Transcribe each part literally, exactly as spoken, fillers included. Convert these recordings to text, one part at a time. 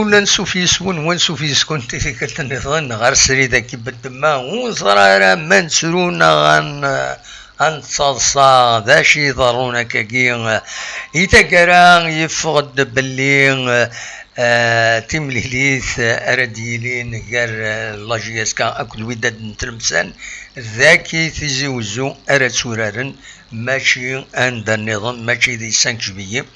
Ula ansuf yes-wen, wansuf yes-kent i tikkelt nniḍen ɣer srid-agi beddemma, ur neẓra ara ma nettru neɣ ad n-, ad nettaḍsa, d acu iḍerrun akkagi. I taggara yeffeɣ-d belli, eh, timlilit ara d-yilin gar, eh, la J S K akked Wydad n Tlemsan, dagi Tizi Wezzu ara tturaren, mačči anda nniḍen, mačči di cinq juillet.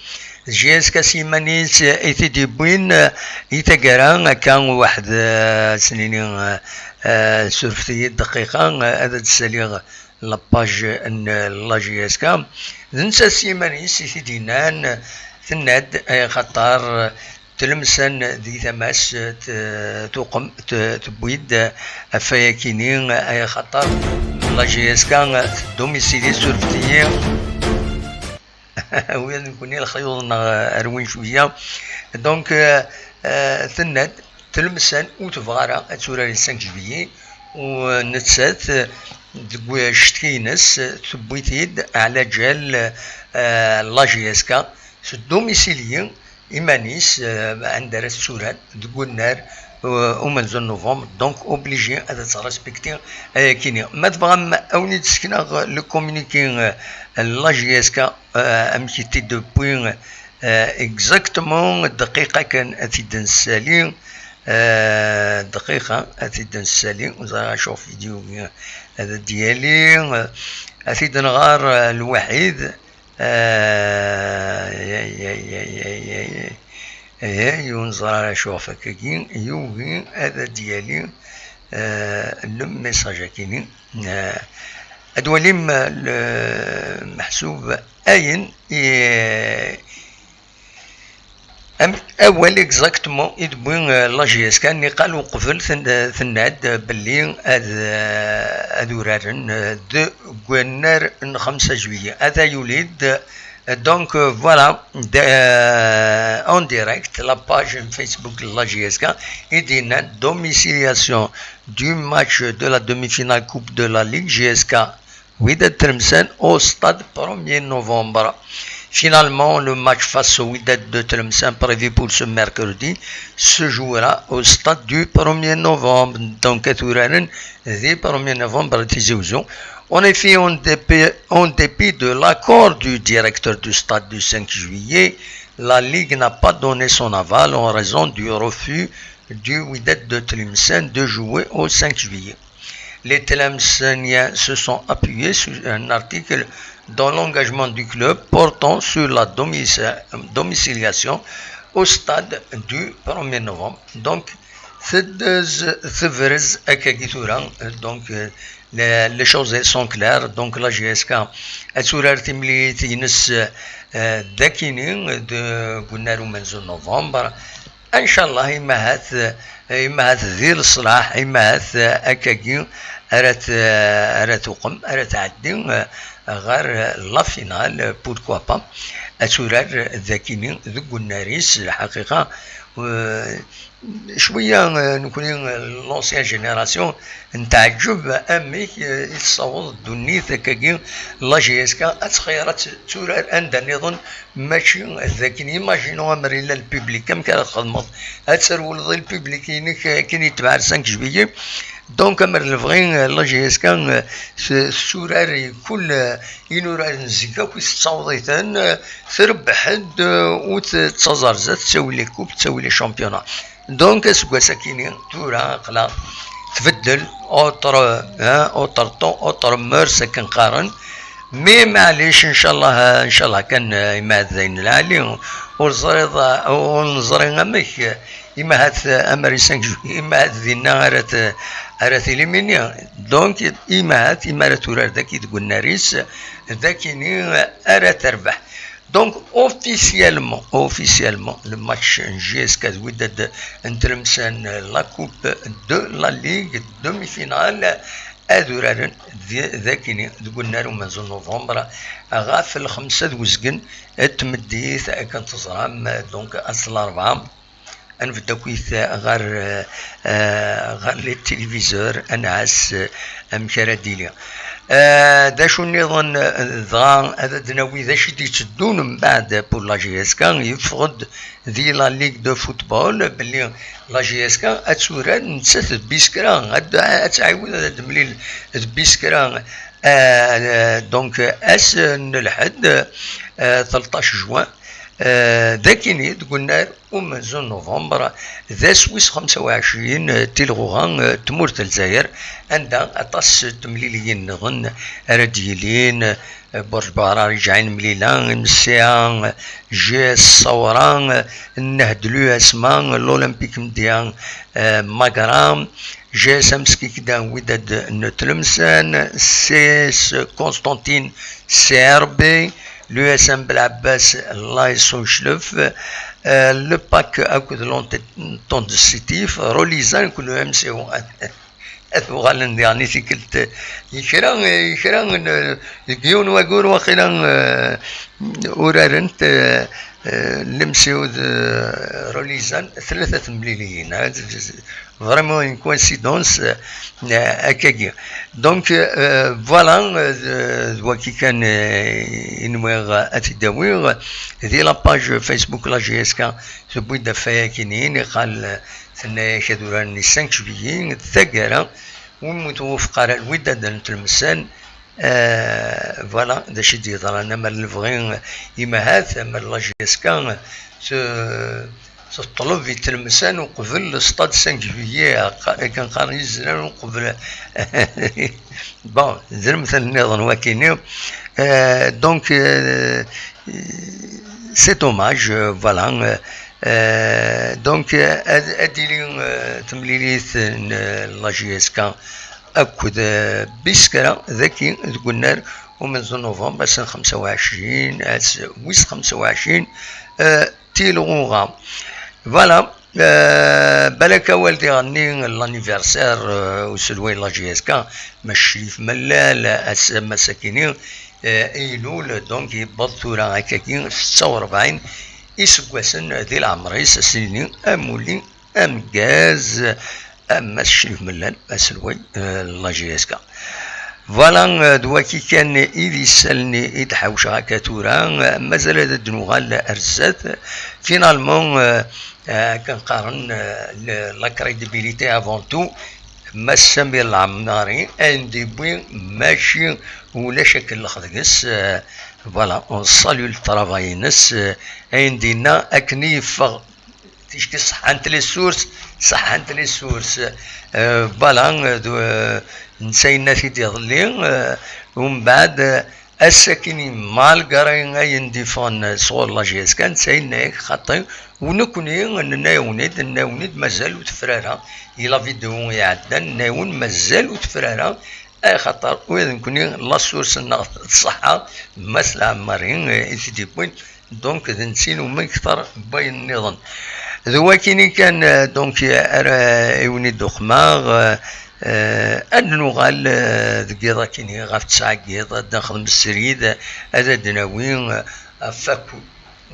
D J S K s yiman-is i t-id-yewwin, eh, i taggara, akka waḥed, eh, ad s-nini, eh, eh, surfet-iyi-d dqiqa, eh, ad d-ssaliɣ la page n la J S K. D nettat s yiman-is i t-id-yennan, tenna-d, eh, axaṭer Tlemsan di tama-s, eh, t-, tuqem, t-, tewwi-d, eh, ɣef wayakini, eh, axaṭer la J S K, eh, teddumisili, surfet-iyi. Ula d nekkni lexyuḍ-nneɣ, eh, rwin cwiya. Donc, eh, eh, tenna-d, Tlemsan ur tebɣa ara ad turar cinq juillet, u nettat, eh, deg ucetki-ines, eh, tewwi-t-id ɛla ǧal, eh, la J S K, s ddumisili iman-is, eh, anda ara tetturar deg unnar, eh, umenzu n novembre, donc obligé ad tettrespekti ayakini. Ma tebɣam, ad wen-id-sekneɣ le communiqué, eh, n la J S K, eh, amek i t-id-tewwi, eh, exactement, dqiqa kan ad t-id-nessali, eh, dqiqa ad t-id-nessali, ur ẓriɣ acu ɣef vidéo-gi ad d-yali, eh, ad t-id-nɣer, eh, lwaḥid, eh, ay, ay, ay, ay, ay, ay, ay, ur neẓri ara acu ɣef akkagi, yugi ad d-yali, eh, le message-akini. Eh, ad walim, eh, le meḥsub ayen i, am-, awal exactement i d-wwi, eh, la J S K, niqal uqbel ten-, tenna-d belli ad, eh, ad uraren, eh, deg unnar n xemsa juillet. Ata yuli-d, eh, donc, eh, voilà, de, eh, en direct, la page Facebook de la J S K, i d-yenna domiciliation du match de la demi-finale Coupe de la Ligue J S K Wydad Tlemcen au stade premier novembre. Finalement, le match face au Wydad de Tlemcen prévu pour ce mercredi se jouera au stade du premier novembre. Donc, ad uraren di premier novembre à Tizi Ouzou. En effet, en dépit, en dépit de l'accord du directeur du stade du cinq juillet, la Ligue n'a pas donné son aval en raison du refus du Wydad de Tlemcen de jouer au cinq juillet. Les Tlemceniens se sont appuyés sur un article dans l'engagement du club portant sur la domici-, domiciliation au stade du premier novembre. Donc, teddez, tebrez akkagi tura, donc, euh, les, les choses sont claires. Donc, la J S K ad turar timlilit-ines, euh, dakini, deg unnar umenzu n novembre. Ncallah, imahat, imahat di leṣlaḥ, imahat akkagi ara t-, ara tuqem, ara tɛeddi ɣer la finale, pourquoi pas, ad turar dakini deg unnar-is, lḥaqiqa, eh, cwiya, eh, nekni, eh, l'ancienne génération, netɛeǧǧeb amek, eh, i tessaweḍ ddunit akkagi, la J S K ad txeyr ad t-, turar anda nniḍen, mačči d akken. Imaginons amer yella lpublik, amek ara txedmeḍ? Ad trewleḍ i lpublik-inek akken yetbeɛ cinq juillet. Donc, amer lebɣi, eh, la J S K, eh, t-, tetturar i kul, eh, inurar n zik akk i tettaweḍ-iten, eh, trebbeḥ-d, eh, ur tettaẓ ar zdat, tettawi les coupes, tettawi les championnats. Donc, aseggas-akini, tura, aqla tbeddel, autre, hein, autre temps, autre mœurs, akken qqaren. Mais, maɛlic, ncallah, ncallah kan, eh, imahat d ayen lɛali, ur ẓriɣ, ur neẓri amek, eh, imahat, eh, amer isenǧu, imahat dinna ara t-, ara tilimini. Donc, imahat, imi ara turar daki deg unnar-is, dakini ara terbeḥ. Donc, officiellement, officiellement, le match n J S K d Wydad n Tlemcen, la Coupe de la Ligue, demi-finale, ad uraren di-, dakini deg unnar umenzu n novembre ɣef lxemsa d uzgen n tmeddit, akken teẓram, donc, ass n larebɛa. Ad nbedd akkit ɣer, eh, ɣer les téléviseurs, ad nɛass, eh, amek ara d-ili. Eh, d acu nniḍen, eh, dɣa ad d-nawi d acu i d-yetteddun mbeɛd pour la J S K, yeffeɣ-d di la Ligue de Football belli la J S K ad turar nettat d Biskra, ad, ad tɛiwed ad d-temlil d Biskra, eh, donc ass n lḥedd, eh, tleṭṭac juin, eh, d akini deg unnar umenzu n November, d ass wis xemsa u ɛecrin, eh, tilɣuɣa, eh, tmurt n Lezzayer, anda aṭas n temliliyin nniḍen ara d-yilin, eh, Burj Buɛrar Iǧaɛin Mlila, M C A, eh, G S Ṣawra, eh, Nnehd l'U S M A, l'Olympique Mdia, eh, Magra, G S M Skikda Wydad n Tlemsan, C S Constantine C R B, l'U S M Belɛebbas Laïc Uclef, eh, le PAC akked l'Entente Sétif, Rolizan akked le M C O. Ad uɣalen diɣen i tikkelt i kra, i kra n, deg yiwen wagur waqila, eh, urarent, eh, eh, l'M C O d, eh, Rolizan, tlata temliliyin. Vraiment une coïncidence, euh, akkagi. Donc, euh, voilà, euh, d, d waki kan, euh, i nwiɣ ad t-id-awiɣ. Di la page Facebook la J S K, tewwi-d ɣef wayakini, niqal, euh, tenna-yak ad uraren cinq juillet, d taggara, win ur twufeq ara Lwidad n Tlemsan, euh, voilà, d acu i d-yeḍran, amer lebɣi, imahat, amer la J S K, te-, teṭleb i Tlemsan uqbel le stade cinq juillet, akken qqaren yizran uqbel. Bon, d lemtel nniḍen wakini. Euh, donc, euh, c'est dommage, euh, voilà. Euh, donc, euh, ad, ad d-tili, euh, temlilit n, euh, la J S K akked, euh, Biskra, dagi, deg unnar umenzu n November, ass n xemsa u ɛecrin, ass wis xemsa u ɛecrin, euh, tilɣuɣa. Voilà. Euh, balak awal diɣenni l'anniversaire, euh, uselway n la J S K, Mass Crif Mellal, ass, ass akini, euh, i ilul, donc yewweḍ tura akkagi setta u rebɛin iseggasen di leɛmer-is, ass-nni amulli ameggaz, a Mass Crif Mellal, aselway, euh, n la J S K. Voilà, euh, d waki kan i d isallen i d-ḥawceɣ akka tura, euh, mazal ad d-nuɣal ar zdat. Finalement, euh, euh, akken qqaren, euh, le, la crédibilité avant tout, Mass Samir Lɛemmari, ayen d-yewwi mačči ulac akellex deg-s, euh, voilà, on salue le travail-ines, euh, ayen d-yenna akken i yeffeɣ. Ticki ṣeḥḥant les sources, ṣeḥḥant les sources. Euh, voilà, euh, d, euh, netta yenna-t-id iḍelli, euh, umbeɛd, euh, ass-akini, malgré ayen d-iffɣen sɣur la J S K, netta yenna-yak xaṭi, u nekkni nenna-yawen-id, nenna-yawen-id mazal ur tefri ara, i la vidéo iɛeddan, nenna-yawen mazal ur tefri ara, axaṭer ula d nekkni la source-nneɣ tṣeḥḥa, Mass Lɛemmari, euh, i t-id-yewwin, Donc, d netta i numi kter n wayen nniḍen. D wakini kan, euh, donc, ara i wen-id-uqmeɣ, euh, euh, ad nuɣal, euh, deg yiḍ akini ɣef tesɛa n yiḍ, ad d-nexdem srid, ad d-nawi, euh, ɣef akk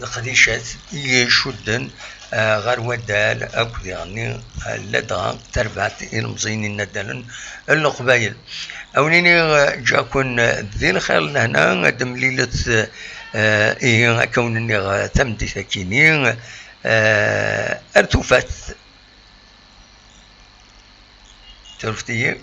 leqdicat i icudden, euh, ɣer waddal akk diɣenni, euh, ladɣa tarbaɛt ilemẓiyen inaddalen n Leqbayel. A wen-iniɣ, eh, ǧǧiɣ-ken, eh, di lxir lehna, ad d-temlilet, eh, ihi akka wen-nniɣ, eh, tameddit akini, eh, ar tufat. Turet-iyi.